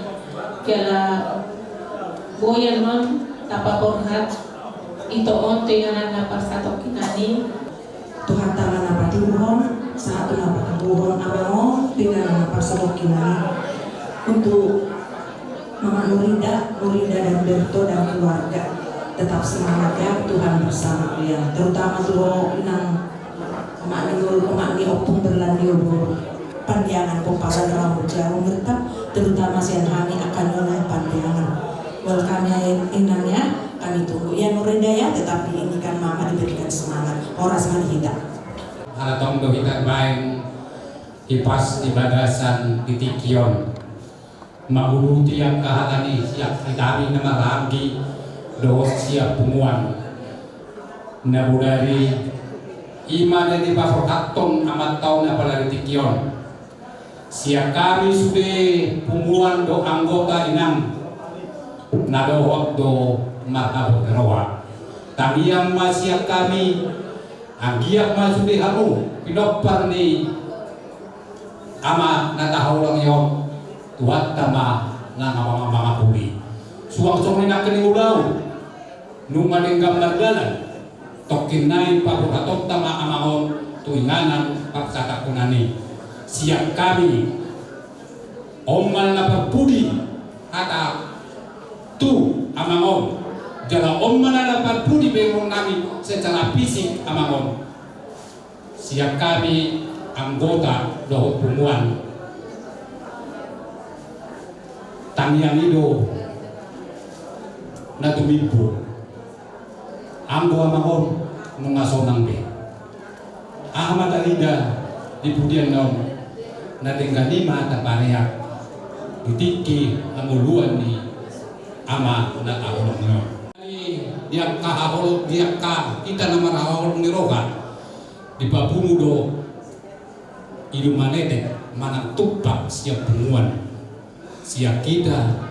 Jala boi annon Tapaborhat ito on tu inganan na parsatongkinan i. Tuhanta ma na patuduhon, sahat tu na patuduhon amang on tu inganan na parsatongkinan i. Untuk Mama Nurinda, Nurinda dan Berto dan keluarga, tetap semangat ya, Tuhan bersama kalian. Terutama tu inang, omak ni, omak ni Ompung Berlandi Obor. Pandiangan pomparan rambut jarum mertap, terutama sian hami angka ni omak Pandiangan. Welcome ya inang ya, kami tunggu ya Nurinda ya, tetapi ini kan mama diberikan semangat. Horas ma di hita. Ala tong do hita baen hipas di bagasan di tingki on. Manguduti angka hata ni sian hami na marhahaanggi dohot sian punguan. Na bodari i ma na dipaborhathon amanta on apala di tingki on. Sian hami sude punguan dohot anggota inang na dohot do marhabot ni roha. Tangiang ma sian hami, anggiat ma sude hamu pinompar ni ama na tahaholongi on, Tuhanta ma na mangamangapuli. Suang songon i nangkin ulaon, nunga denggan mardalan, tongkin nai paborhatonta ma amang on tu inganan parsatongkinan i. Sian hami, on ma na parpudi hata tu amang on, jala on ma na parpudi bereng nami secara fisik amang on. Sian hami anggota dohot punguan. Tangiang i do na tumimbo. Anggo amang on nunga sonang be. Aha ma tarida di pudian na on, na denggan i ma tapareak di tingki hangoluan ni ama na tahaholongi on. Di angka haholongi, di angka hita na marhahaholongi roha, dipapungu do ilumanetek manang tumpak sian punguan. Sian hita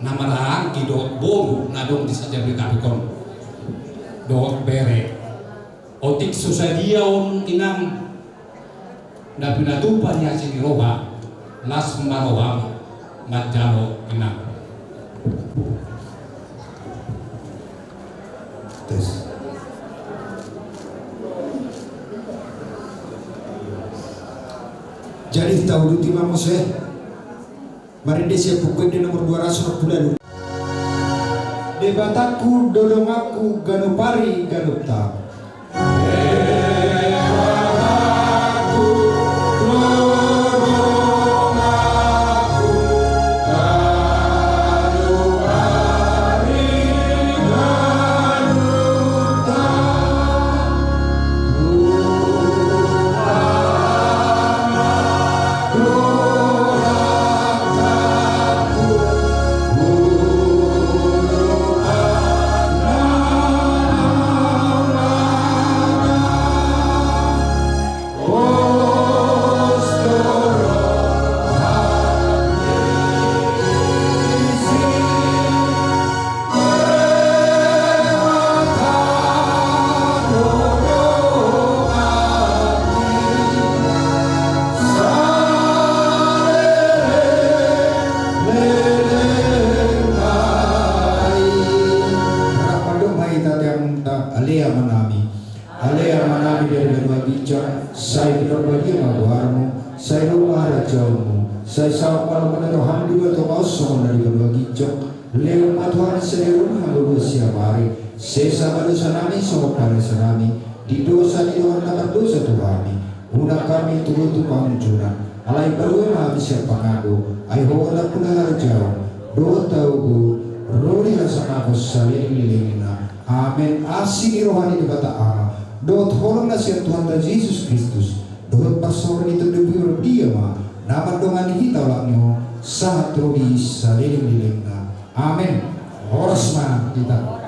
na marhahaanggi dohot boru na adong di Jabodetabek on dohot bere. Otik so sadia on inang na pinatupa ni asi ni roha, las ma roham manjalo inang. Tes. Jadi tauduti ma muse. Marende sian Buku Ende nomor dua ratus enam puluh. Debatangku do donganku ganup ari ganup taon. Ale Amanami, ale Amanami dari banua ginjang, sai pinarbadia ma goarmu, sai ro ma harajaonmu, sai saut ma lomo ni roham di banua tonga on songon na di banua ginjang. Lehon ma Tuhan sadari on hangoluan siapari, sesa ma dosanami songon panesanami di dosa ni dongan na mardosa tu hami. Unang hami tubu tu pangunjunan, alai palua ma hami sian pangago, ai Ho do nampuna harajaon dohot hagogoon ro di hasangapon saleleng ni lelengna. Amen. Asi ni roha ni Debata Ama dohot holong na sian Tuhanta Jesus Kristus dohot parsaoran ni Tondi Porbadia ma na mandongani hita olat ni on sahat ro di saleleng ni lelengna. Amen. Horas ma hita.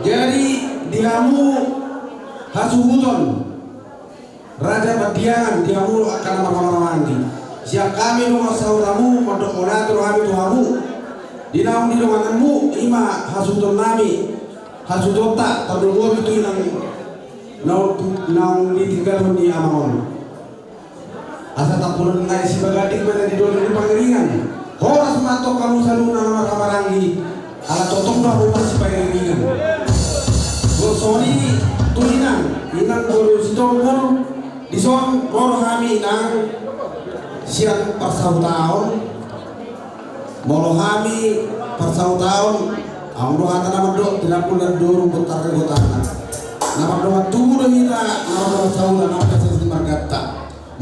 Jadi di hamu hasuhuton Raja Pandiangan, di hamu angka na marhahamaranggi, sian hami do saur hamu mandok mauliate do hami tu hamu. Di naung di dongananmu i ma hasuhuton nami, hasuhutonta, tarlumobi tu inang naung, naung ditinggalhon ni amang on. Asa tapulan nai sibaganding ma na di dolok ni pangiringan. Horas ma antong hamu saluhutna na marhahamaranggi, ala tongtong do hamu marsipairingan. Songon i tu inang, inang boru Sitompul, dison ro do hami inang sian parsahutaon. Molo hami parsahutaon, adong do hata na mandok, tinampul na dorung bontar ni gotangna. Na mardongan tubu do hita, na mardongan sahuta, na mardongan sesi marganta.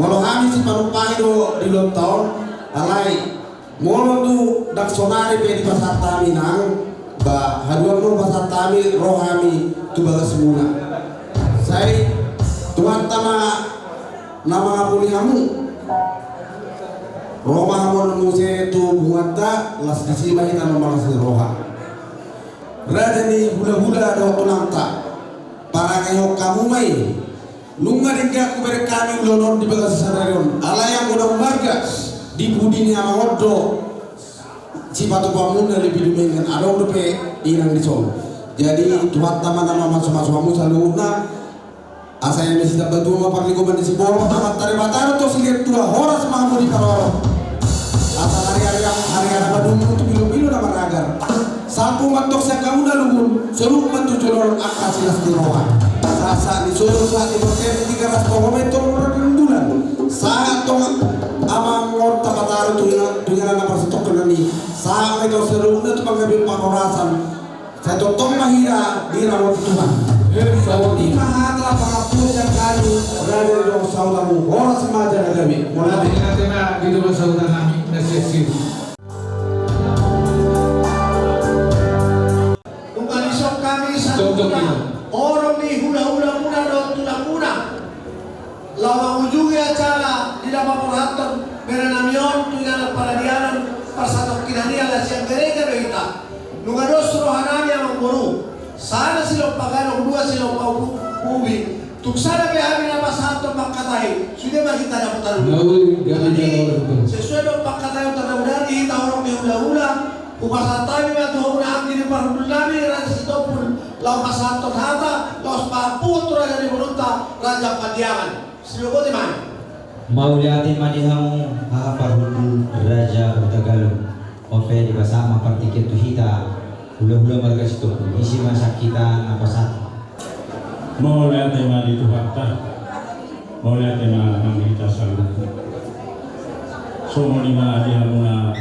Molo hami sipanumpangi do di lontong on, alai molo tu ndang sonari pe dipasahat hami nang, ba haduan do pasahat hami, ro hami tu bagasmuna. Sai Tuhanta ma na mangapuli hamu. Ro ma hamu muse tu bunganta, las disi ma hita na mangasai roha. Raja ni hulahula dohot tulangta, parangehon hamu ma i. Nunga denggan hubereng hami ulaon on di bagasan sadari on. Alai anggo na marga di pudi ni amang on do sipatupaonmuna, lebih dumenggan adong dope inang dison. Jadi Tuhanta ma na mamasumasu hamu saluhutna. Asa eme sitambatua ma parlinggoman ni siborok, amanta Debata do tong silehon tua, horas ma hamu diparorot. Asa hariara, hariara madungdung tu pilopilo na maragar. Salpu ma antong sian hamuna lungun, soluk ma tu joloan angka silas ni roha. Sahat ni solu sahat ni bontean, di garas tonggo ma antong rembulan. Sahat tong amang on tapataru tu inganan, tu inganan na parsitongkinan i. Sahat ma antong saluhutna tu panggabean parhorasan. Sai tongtong ma hita diramoti Tuhan. Songon i ma hata pangampuon sian hami, raja ni dongan sahuta hamu, horas ma jala gabe. Mauliate. Mauliate ma di dongan sahuta nami na sian Sibu. Nunga dison hami saluhutna, horong ni hulahulamuna dohot tulangmuna. Laho mangujungi acara di na paborhathon bere nami on tu inganan paradianan parsatongkinan i, ala sian gereja do hita. Nunga dos roha nami amang boru, sada silompa gadong, dua silompa ubi. Tung sada pe hami na pasahathon mangkatai, sude ma hita dapotan. Sesuai do mangkatai on, tanda udan di hita horong ni hulahula. Hupasahat hami ma tu hamuna anggi ni parhundul nami, Raja Sitompul, laho pasahathon hata, laos paampuhon tu raja ni borunta, Raja Pandiangan. Sibobote ma. Mauliate ma di hamu haha parhundul Raja Hutagalung. On pe dipasahat ma partingkian tu hita hulahula marga Sitompul, ise ma sian hita na pasahat. Mauliate ma di Tuhanta. Mauliate ma nang di hita saluhutna. Songon i ma di hamuna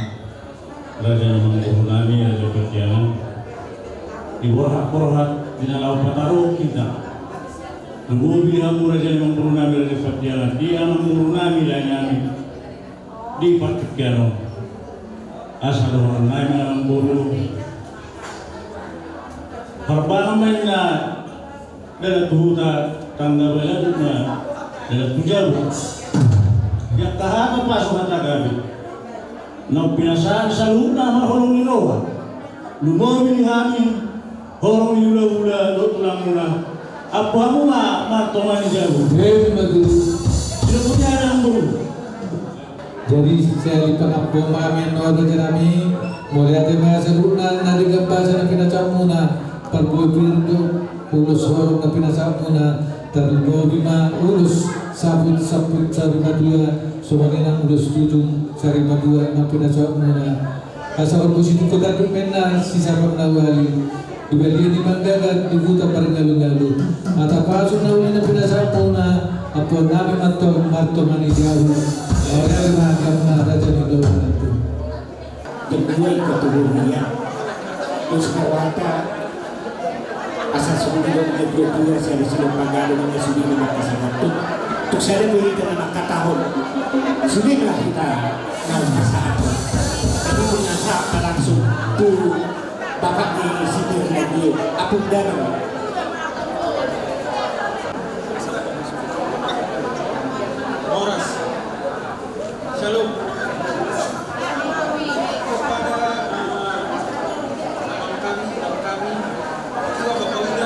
raja ni amangboru nami Raja Pandiangan, di borhat-borhat di na laho pataruhon hita. Lumobi hamu raja ni amangboru nami Raja Pandiangan, di amangboru nami, lae nami, di partingkian on. Asa dohonon nami ma amangboru, parbangan ma inna dalan tu huta, tanda balabut ma dalan tu jabu. Di angka hata pasu hata gabe naung pinasahat saluhutna ma horong ni roha. Lumobi di hami horong ni hulahula dohot tulangmuna. Ampu hamu ma martonga ni jabu. Emma tutu. Tidak punya anak, amangboru. Jadi sai dipangampu ma hami annon raja nami. Mauliate ma saluhutna na denggan basa na pinasahatmuna, parbue pir do ulos horong na pinasahatmuna, tarlumobi ma ulos saput-saput sarimatua, songon i nang ulos tujung sarimatua na pinasahatmuna. Asa on ma situtu tanduk ma inna sisapam na uali. Di balian i manggagat, di huta parngalu-ngalu. Hata pasu na uli na pinasahatmuna, ampuon nami ma antong martonga ni jabu. Mauliate ma di hamuna raja ni dongan. Tung dua ingkon tubu ia. Terus kawata. Asa sudah dua puluh dua, saya disuruh panggalu dengan sudah dengan pasangan tu. Tuk saya beri dengan angka tahun. Sudah lah kita nang pasangan tu. Jadi punya hak langsung tu. Bapak di sini lagi, Apung Danang. Horas. Shalom. Kepada, eh, abang kami, abang kami, ketua Bapak Wira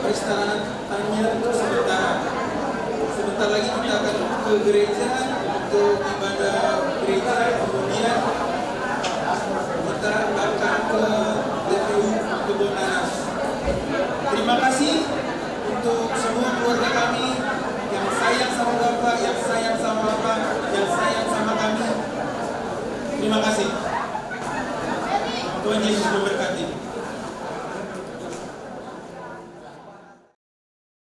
Istana Tanyar untuk sementara. Sebentar lagi kita akan ke gereja untuk ibadah gereja, kemudian kita akan ke T P U Kebon Nanas. Terima kasih untuk semua keluarga kami yang sayang sama Bapak, yang sayang sama Bapak, yang sayang sama kami. Terima kasih. Tuhan Yesus memberkati.